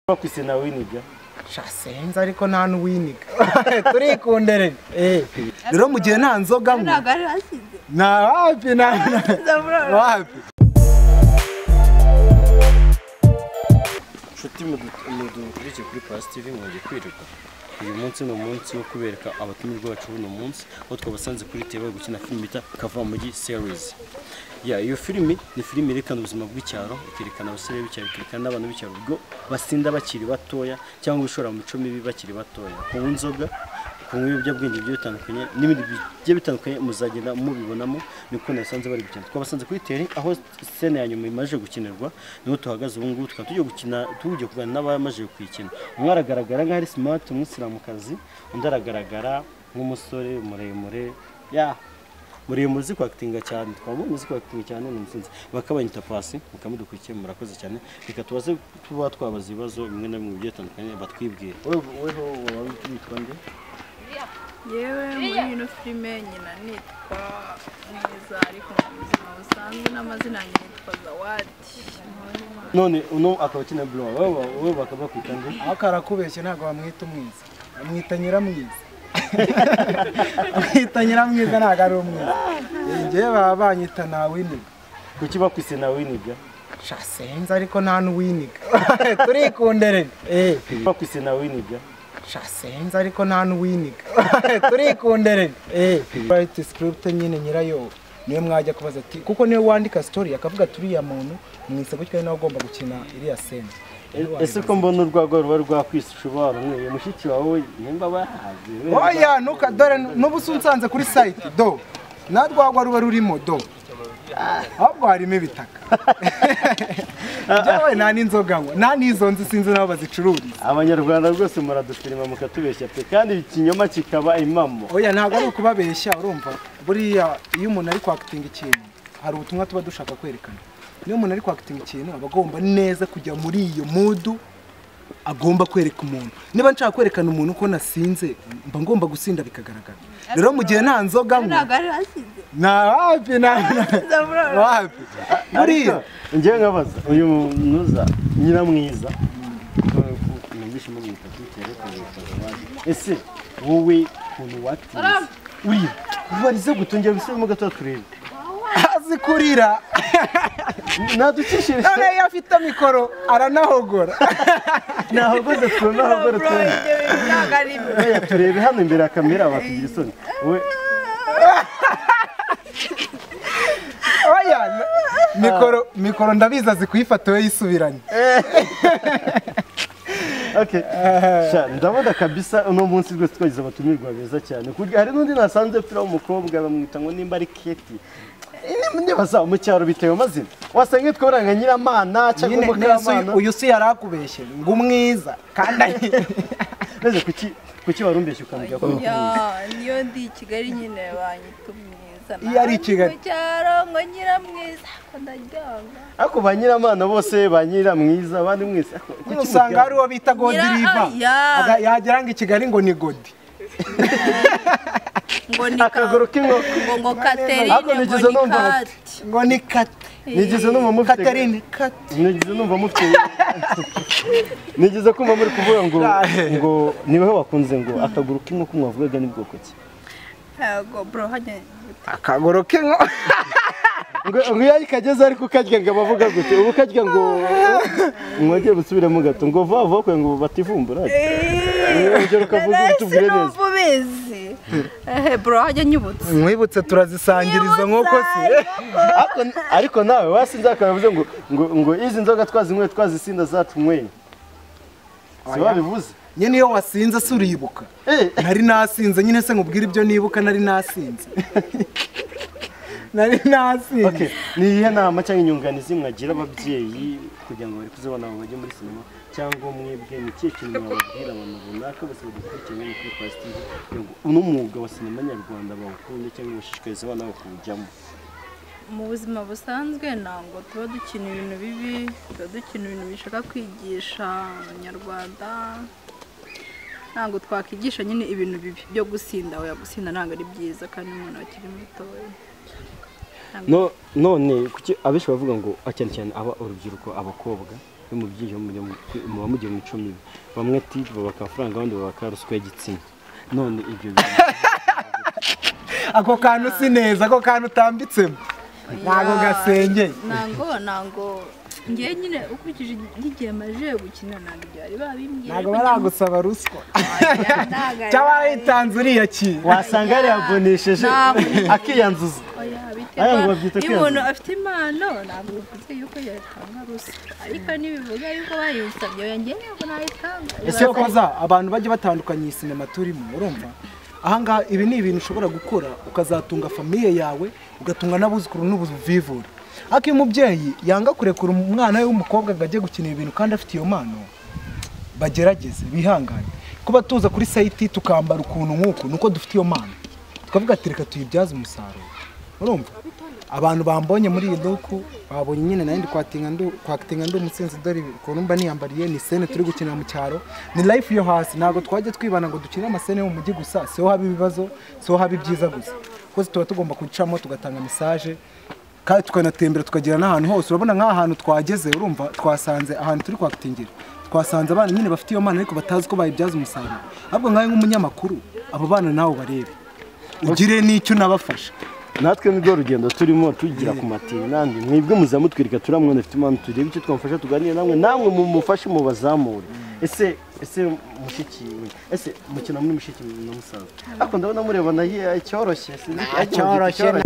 Bakwise na winiga. Shasenza ariko nta n'uwiniga. Turikundere. Rero mu gihe nta nzoga mwe. Ntabwo ari hasize. Na wapi na wapi. Nshuti mudukurikiye kuri Plus TV mwongeye kwirirwa. Uyu munsi ni umunsi wo kubereka abatumirwa bacu buno munsi aho twabasanze kuri TV gukina filime bita Kavamugi series. Ya iyo filime ni filime yerekana ubuzima bw'icyaro, ikerekana abasore b'icyaro, ikerekana n'abantu b'icyaro ubwo basinda bakiri batoya cyangwa bishora mu mico mibi bakiri batoya. Kunywa inzoga, kunywa ibiyobyabwenge bigiye bitandukanye n'ibindi bigiye bitandukanye muzagenda mubibonamo niko nasanze bari gukina. Twabasanze kuri tele aho scene ya nyuma imaje gukinirwa, niho tuhagaze ubu ngubu tukaba tugiye gukina, tugiye kuganira n'abamaje kuyikina. Umwe aragaragara nk'aho ari smart, umusilamukazi, undi aragaragara nk'umusore muremure. Ya muremure uzi kwakitinga cyane, twabonye uzi kwakitinga cyane ni umusinzi. Bakabanyita Pasi, mukamudukurikiye murakoze cyane. Reka tubaze tuba twabaza ibibazo bimwe na bimwe bigiye bitandukanye batwibwira. Weho waba witwa nde? Yewe muri ino filime nyina nitwa Mwiza ariko mu buzima busanzwe n'amazina yanjye nitwa Zawadi. None uno akaba akina Blue, wewe bakaba bakwita nde? Aho karakubeshye ntabwo bamwita Umwiza, bamwita Nyiramwiza. Bamwita Nyiramwiza ntabwo ari Umwiza. Njyewe baba banyita Ntawiniga. Kuki bakwise Ntawiniga? Shasenza ariko nta n'uwiniga. Turikundere. Bakwise Ntawiniga. Shasenza ariko nta n'uwiniga. Turikundere. Write script nyine nyirayo niwe mwajya kubaza ati kuko niwe wandika story akavuga turiya muntu mwise gutyo nawe ugomba gukina iriya scene. Ese ko mbona urwagwa ruba rwakwisha warumwe mushiki wawe nimba bahaze. Oya nuka dore n'ubu unsanze kuri site do. Nadwagwa ruba rurimo do. Ahubwo harimo ibitaka. Njyewe nta n'inzoga ngo nta n'izo nzi sinzi nabo bazicururiza. Abanyarwanda rwose muradufilima mukatubeshya pe kandi ikinyoma kikaba impamo. Oya ntabwo ari ukubabeshya urumva buriya iyo umuntu ari kwakitinga ikintu hari ubutumwa tuba dushaka kwerekana. Niyo umuntu ari kwakitinga ikintu aba agomba neza kujya muri iyo mood agomba kwereka umuntu. Niba nshaka kwerekana umuntu ko nasinze mba ngomba gusinda bikagaragara. Rero mu gihe nta nzoga mwe. Ntabwo ari hasize. Na wapi na wapi. Buriya njyewe nkabaza uyu munuza Nyiramwiza numvise mumwita kuri. Ese wowe ukuntu wakitinze uriya ubarize gutongera bisubiremo gato turebe. Azi kurira. Nadukishije. None iyo afite mikoro aranahogora. Nahogoze tunahogora turebe. Turebe hano imbere ya kamera batugira isoni. We oya mikoro ndabizi azi kuyifata we yisubiranye. Okay. Sha ndabona kabisa uno munsi rwose twagize abatumirwa beza cyane. Kurya hari n'undi nasanze pira w'umukobwa bamwita ngo nimba ari Keti. Niba mu cyaro bitewe amazina wasanga tworanga Nyiramana cyangwa Mukamana. Uyu si yarakubeshye ngo Umwiza kandi neze kuki warumbeshye ukambwira ko niyo ndi i Kigali nyine banyita Umwiza. Iyo ari i Kigali mu cyaro ngo Nyiramwiza ndaryanga. Ariko ba Nyiramana bose ba Nyiramwiza abandi mwese usanga ari uwo bita Godiriva yagera ngo i Kigali ngo ni Godi. Ngo ni akaguru k'inkoko ngo Katerine ngo ni Kati ngo ni Kati. Nigeze numva mufite Katerine Kati. Nigeze numva mufite. Nigeze kumva muri kuvuga ngo ngo niweho wakunze ngo akaguru k'inkoko mwavugaga ni bwoko ki? Yego bro hajye akaguru k'inkoko ngo iyo kageze ariko karya ngo abavuga gute ubu karya ngo mwongere busubiremo gato ngo vuba vuba ngo bativumbura. Ugero ukavuga utubwire neza. Ubizi. Bro hajye nyibutse. Mwibutse turazisangiriza nk'uko si. Ariko nawe wasinze akavuze ngo ngo izi nzoga twazinywe twazisinda zatunyweye. Si babivuze. Nyine iyo wasinze se uribuka. Nari nasinze nyine se nkubwira ibyo nibuka nari nasinze. Nari nasinze. Okay, ni iyihe nama cyangwa inyunganizi mwagira ababyeyi kugira ngo bari kuzabona abo bajye muri sinema cyangwa mwebwe ni ikihe kintu mwababwira abantu runaka bose badukurikiranye kuri Plus TV kugira ngo uno mwuga wa sinema nyarwanda bawukunde cyangwa bashishikarize abana babo kuwujyamo? Mu buzima busanzwe ntabwo tuba dukina ibintu bibi, tuba dukina ibintu bishaka kwigisha abanyarwanda. Ntabwo twakwigisha nyine ibintu bibi byo gusinda, oya gusinda ntabwo ari byiza kandi umuntu akiri mutoya. None kuki abenshi bavuga ngo cyane cyane aba urubyiruko abakobwa Iyo mubyinjiye muba mugiye mu mico mibi, bamwe ati babaka amafaranga, abandi babaka ruswa y'igitsina. None ibyo bintu Ako kantu si neza, ako kantu utambitsemo ntago gasengeye. Ntango ngewe nyine ukurikije n'igihe maje gukina ntabwo ibyo bari babimbwiye. Ntago baragusaba ruswa cyangwa warayitanze uriyakira? Wasanga yariyabonesheje akiyanzuza. Oya, Aya ngo biterwa babyita iyo umuntu kwiyanzuza. afite impano, ntabwo bivuze yuko yatanga ruswa, ariko ntibivuga yuko bayinsabye. Oya, ngewe ntabwo nayitanga. Ese koza abantu bajya batandukanya iyi sinema turimo, urumva ahangaha ibi ni ibintu ushobora gukora ukazatunga famille yawe, ugatunga n'abuzukuru n'ubuvivure. Ariko iyo umubyeyi yanga kurekura umwana we w'umukobwa ngo ajye gukina ibi bintu kandi afite iyo mpano, bagerageze bihangane. Kuba tuza kuri site tukambara ukuntu nk'uku nuko dufite iyo mpano, tukavuga ati reka tuyibyaze umusaruro. Urumva abantu bambonye muri iyi look, babonye nyine nari ndi kwakitinga ndi umusinzi. Dore ukuntu mba niyambariye, ni scène turi gukinira mu cyaro, ni life yo hasi. Ntabwo twajya twibana ngo dukine amascène yo mu mujyi gusa, siho haba ibibazo, siho haba ibyiza gusa, kuko tuba tugomba gucamo tugatanga message kandi tukanatembera tukagera n'ahantu hose. Urabona nk'aha hantu twageze, urumva twasanze ahantu turi kwakitingira, twasanze abana nyine bafite iyo mpano ariko batazi ko bayibyaza umusaruro. Ahubwo nkawe nk'umunyamakuru, abo bana nawe barebe ugire n'icyo unabafasha. Natwe nirwo rugendo turimo tugira ku matini nandi mwebwe muza mutwereka turiya mwana afite impano, turebe icyo twamufasha, tuganire namwe, namwe mumufashe mubazamure. Ese mushiki, ese mukina muri mushiki na musaza, ariko ndabona murebana icyoroshye, sinzi Cyoroshye.